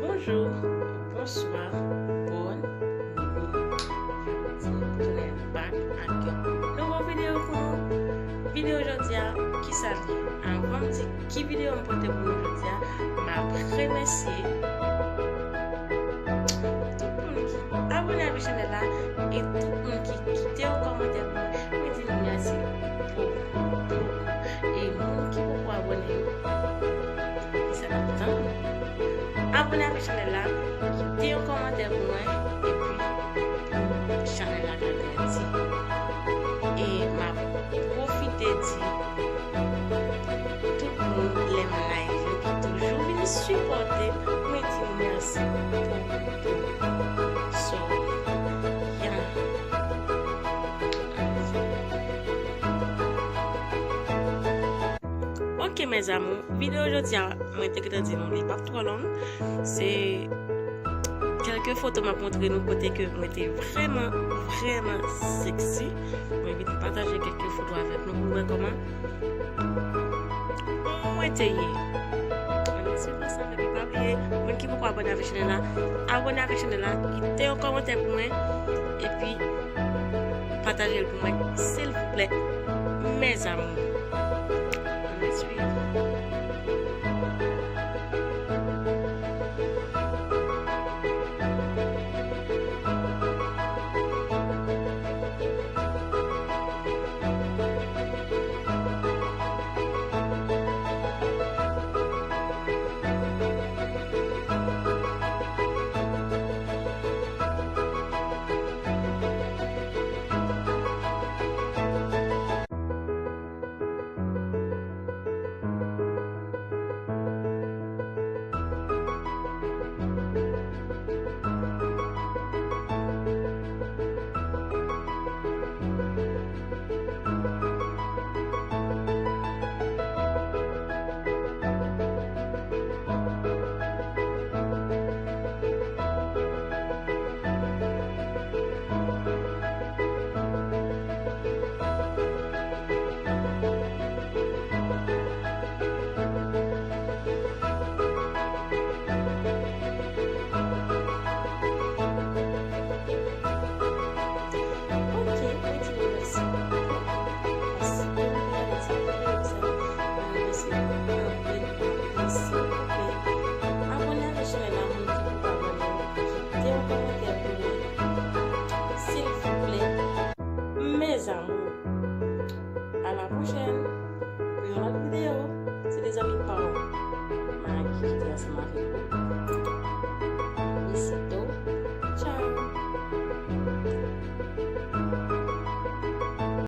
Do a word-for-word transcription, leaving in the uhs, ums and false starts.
Bonjou, bonswa, bòn nouvo. Jodi nou tounen back ak yon nouvo videyo pou nou. Videyo jodi a, kisa l ye? Anvan m di ki videyo m pote pou nou jodi a, m ap remèsye tout moun ki abòne avèk chanèl la e tout moun ki kite yon kòmantè pou mwen. Mwen di nou mèsi bokou, bokou. E moun ki poko abòne yo, kisa n ap tann? Abòne avèk chanèl la, kite yon kòmantè pou mwen, epi pou chanèl la ka grandi. E m ap pwofite di tout moun lè m live yo ki toujou vin sipòte, mwen di mèsi pou, pou, so, yeah. Ok, mes amours, videyo jodi a, mwen te gentan di nou, li p ap twò long. Se kèlke foto m ap montre nou kote ke mwen te vrèman, vrèman sexy. Mwen vin pataje kèlke foto avèk nou pou nou wè kòman mwen te ye. Ann swiv ansanm epi pa bliye, moun ki poko abòne avèk chanèl la, abòne avèk chanèl la, kite yon kòmantè pou mwen, epi pataje l pou mwen, silvouplè, mes amours. Ann swiv. Ok, mwen di nou mèsi. Paske nou te gade ti videyo sa, mwen remèsye nou anpil, anpil, silvouplè. Abòne avèk chanèl la, moun ki poko abòne, kite yon kòmantè pou mwen, silvouplè. Mes amours, à la prochaine pou yon lòt videyo. Se te zanmi pa w, Maggie, ki te ansanm avèk ou.